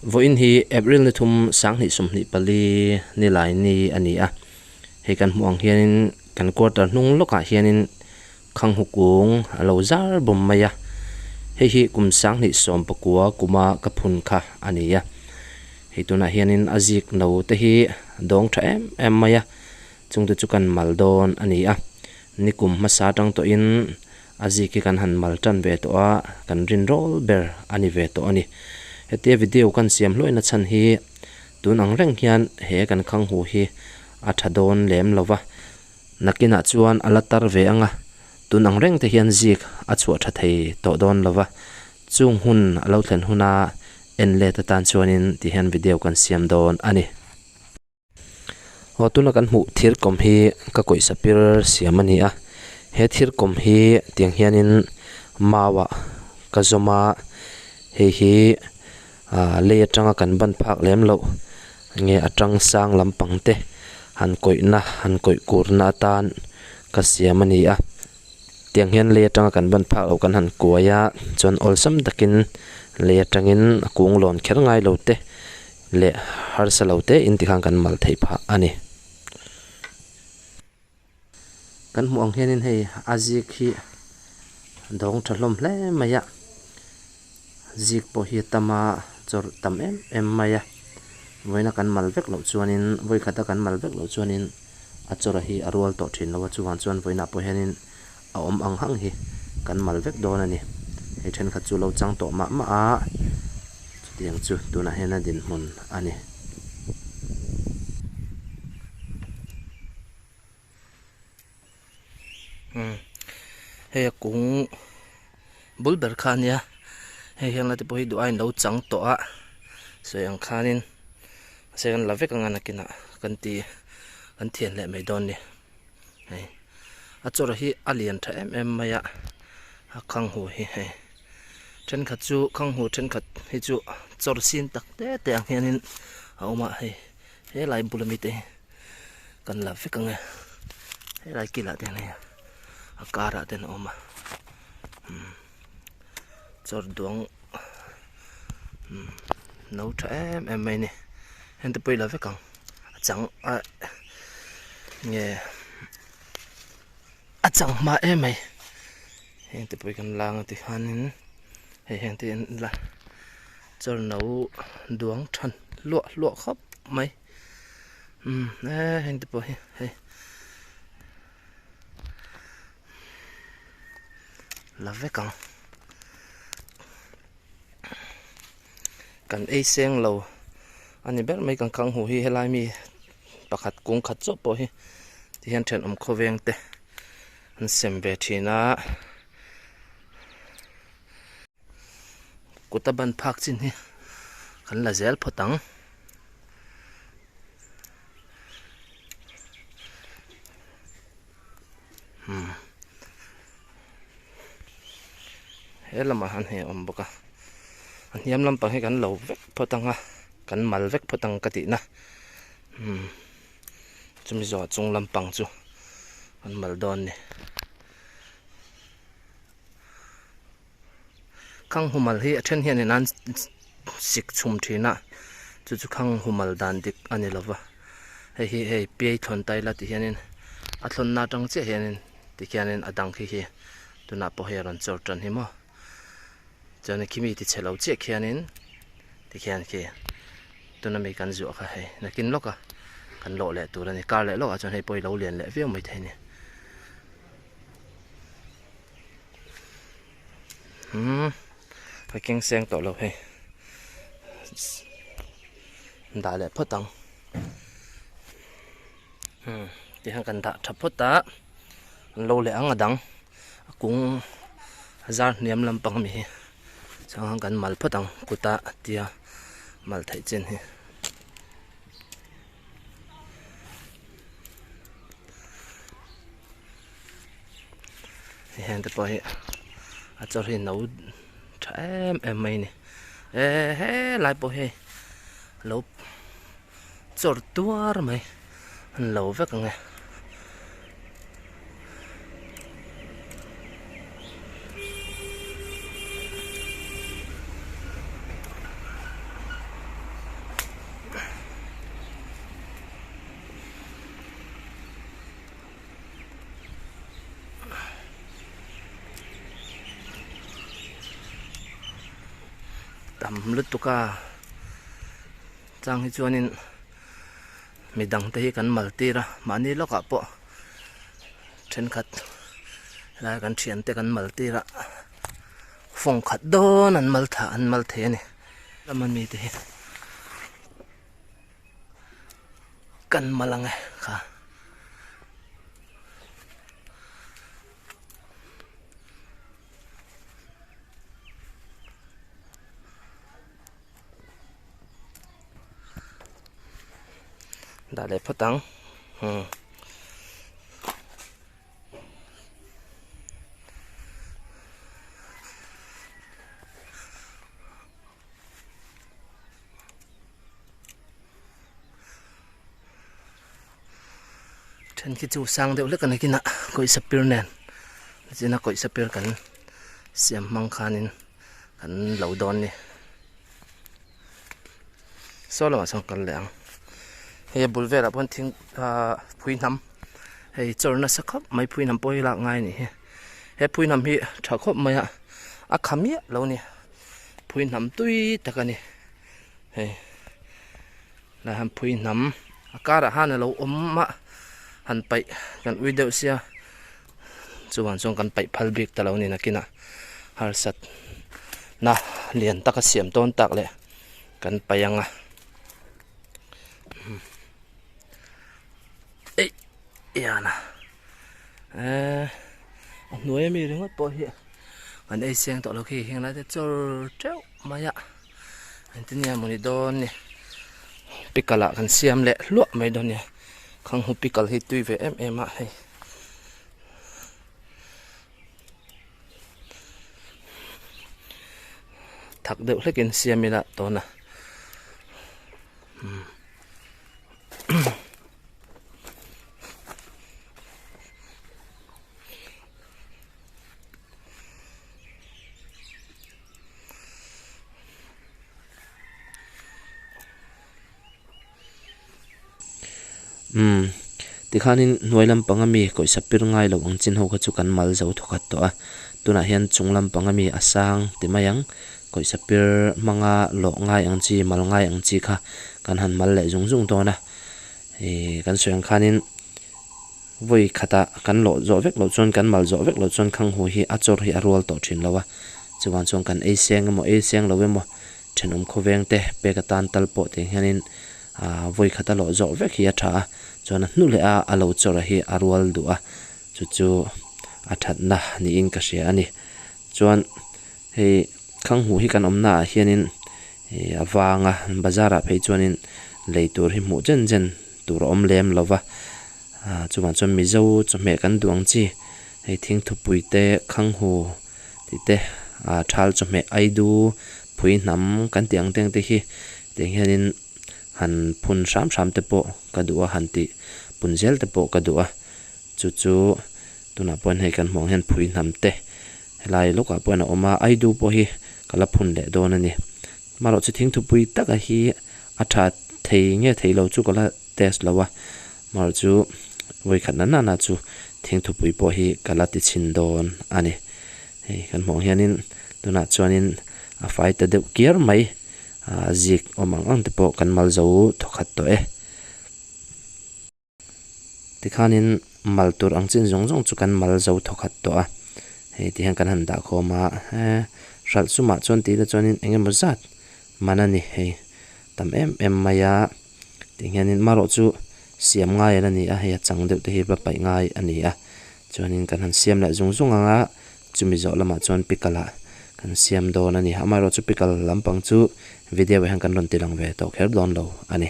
Vawiin hi April ni thum sanghnih sawmhnih pali nilai ni a ni a, hei kan hmuh ang hianin kan quarter hnung lawkah hianin Khanghu kung a lo zar bawm mai a, hei hi kum sanghnih sawm pakua kuma ka phun kha a ni a. Hei tunah hianin a zik no te hi dawng tha em em mai a, chungte chu kan mal dawn a ni a. Nikum hmasa atang tawhin a zik hi kan han mal tan ve tawh a, kan rin rawl ber a ni ve tawh a ni. Hetia video kan siam hluaina chhan hi tun ang reng hian he kan khanghu hi a tha dawn lem lo va. Nakinah chuan a la tar ve ang a, tun ang reng te hian zik a chhuah tha thei tawh dawn lo va, chung hun a lo thlen huna en let atan chuanin ti hian video kan siam dawn a ni. Aw tuna kan hmuh thir kawm hi ka kawih sapir siam a ni a, he thir kawm hi tiang hianin mauah ka zawm a, hei hi Aaa lei atanga kan ban phak lem loh nge a tang sang lampang te han kawihna han kawih kurna atan ka siam a ni a tiang hian lei atanga kan ban phak loh kan han kuai a chuan awlsam takin lei atangin a kung lawn kher ngai lo te leh harsa lo te in tikhan kan mal theih phah a ni. Kan hmuh ang hianin hei a zik hi dawng tha hlawm hle mai a zik pawh hi a tam a chawrh tam em em mai a vawiina kan mal vek loh chuanin vawikhat a kan mal vek loh chuanin a chawrh hi a rual tawh thin lo a chuvang chuan vawiinah pawh hianin a awm ang hang hi kan mal vek dawn a ni hei thenkhat chu lo chang tawh mah mah a chutiang chu tunah hian a dinhmun a ni. Hei a kung bul ber kha a nia hei hian la te pawh hi duh aiin lo chang tawh a sawi ang khanin mahse kan la vek ang a nakinah kan ti kan thian leh mai dawn a ni hei a chawrh hi a lian tha em em mai a a khanghu hi hei thenkhat chu khanghu thenkhat hi chu chawr sin tak te te ang hianin a awm a hei. Helai bul ami te hi kan la vek ang e helai kilah te hian hei a karah te an awm a umm chawr duang umm no tha em em mai a ni heng te pawh i la vek ang a chang ah nge a chang hma em mai heng te pawh hi kan la ang a tikhanin hei heng te hi an la chawr no duang than hluah hluah khawp mai umm e heng te pawh hi hei la vek ang kan ei seng lo a ni ber mai kan khang huh hi helai mi pakhat kung khat chauh pawh hi ti hian thenawm khawveng te an sem ve thin a. Kut a ban phak chin hi kan la zel phawt ang. Hmm. He lamah han hei a awm bawk a. A hniam lampang hi kan lo vek phawt ang a, kan mal vek phawt ang ka tihna. Hmm. Chumi zawhah chung lampang chu kan mal dawn a ni. Khang humal hi a then hianin an sik chhum thin a chu chu khang humal dan dik a ni lova hei hi hei piai thlawn ta ila ti hianin a thlawnna atang chiah hianin tikhianin a dang khi khi tunah pawh hei a rawn chawr tan hi maw chuan khimi ti chhe lo chiah khianin tikhian khi tuna mi kan zuah kha hei nakin lawka kan lawh leh tur a ni kar leh lawkah chuan hei pawh hi lo lian leh viau maithei a ni. Umm ka keng seng tawh lo hei dah leh phawt ang umm tihian kan dah tha phawt a an lo leh ang a dang a kung a zar hniam lampang ami hi chuan kan mal phawt ang kut a tia mal theih chin hi. Heng te pawh hi a chawr hi no tha em em mai a ni eh helai pawh hi lo chawr tuar mai an lo vek ang e. Tam lutuk a chang hi chuanin midang te hi kan mal tir a mahni lawkah pawh thenkhat helai kan thian te kan mal tir a fawng khat dawn an mal thah an mal thei a ni lama mite hi kan mal ang e kha. Dah leh phawt ang umm. Then khi chu sang deuh hlek a ni kinah kawihsa pir nen nichina kawihsa pir kan siam hmang khanin kan lo dawn ni saw lamah chuan kal leh ang hei a bul velah pawh thing ahh phui hnam hei chawr nasa khawp mai phui hnam pawh hi lak ngai a nih hi he phui hnam hi tha khawp mai a a kha miah lo a ni phui hnam tui tak a ni hei. Lai han phui hnam a karah han alo awm a han paih kan ui deuh sia chuan chuan kan paih phal bik ta lo ni nakinah harsat na lian taka siam tawn tak leh kan paih ang a eih ian a eee a hnuai ami ringawt pawh hi kan ei seng tawh lo khi heng lai te chawr teuh mai a. Engtin nge mawni dawn ni pickle ah kan siam leh hluah mai dawn nia khanghu pickle hi tui ve em em a hei thak deuh hlek in siam ila tawna umm. Umm tikhanin hnuai lampang ami kawihsa pir ngai loh ang chin ho kha chu kan mal zo thawkhat tawh a tunah hian chung lampang ami a sang ti mai ang kawihsa pir hmanga lawh ngai ang chi mal ngai ang chi kha kan han mal leh zung zung dawn a ih kan sawi ang khanin. Vawi khatah kan lawh zawh vek loh chuan kan mal zawh vek loh chuan Khanghu hi a chawr hi a rual tawh thin lo a, chuvang chuan kan ei seng emaw ei seng lo emaw thenawm khawveng te pek atan tal pawh tih hianin aah vawi khata lawh zawh vek hi a tha a, chuan a hnu leh a a lo chawr hi a rual duh a, chu chu a thatna niin ka hria a ni. Chuan hei Khanghu hi kan awmna ah hianin ih a vang a, bazar ah phei chuanin lei tur hi hmuh chen chen tur a awm lem lo va. Ah chuvang chuan Mizo chawhmeh kan duh ang chi hei thingthupui te khanghu tih te ah thal chawhmeh aidu phui hnam kan tih ang te ang te hi tiang hianin han phun hram hram te pawh ka duh a han tih pun zel te pawh ka duh a chu chu tunah pawh hei kan hmuh ang hian phui hnam te helai lawkah pawh hian a awm a aidu pawh hi ka la phun leh dawn a ni amaherawhchu thingthupui taka hi a tha thei nge thei lo chu ka la test lo a amaherawh chu vawi khat na nana chu thingthupui pawh hi ka la ti chhin dawn a ni hei kan hmuh ang hianin tunah chuanin a fai ta deuh kiar mai ah zik awm ang ang te pawh kan mal zo thawkhat tawh e. Tikhanin mal tur ang chin zawng zawng chu kan mal zo thawkhat tawh a, hei ti hian kan han dah khawm a, he hralh sumah chuan tih ila chuanin eng emaw zat man a ni hei tam em em mai a, ti hianin marawh chu siam ngai ala ni a, hei a chang deuh te hi va paih ngai a ni a, chuanin kan han siam leh zung zung ang a, chumi zawh lamah chuan pickle ah kan siam dawn a ni, amaherawhchu pickle lampang chu video ah hian kan rawn ti lang ve tawh kher dawn lo a ni.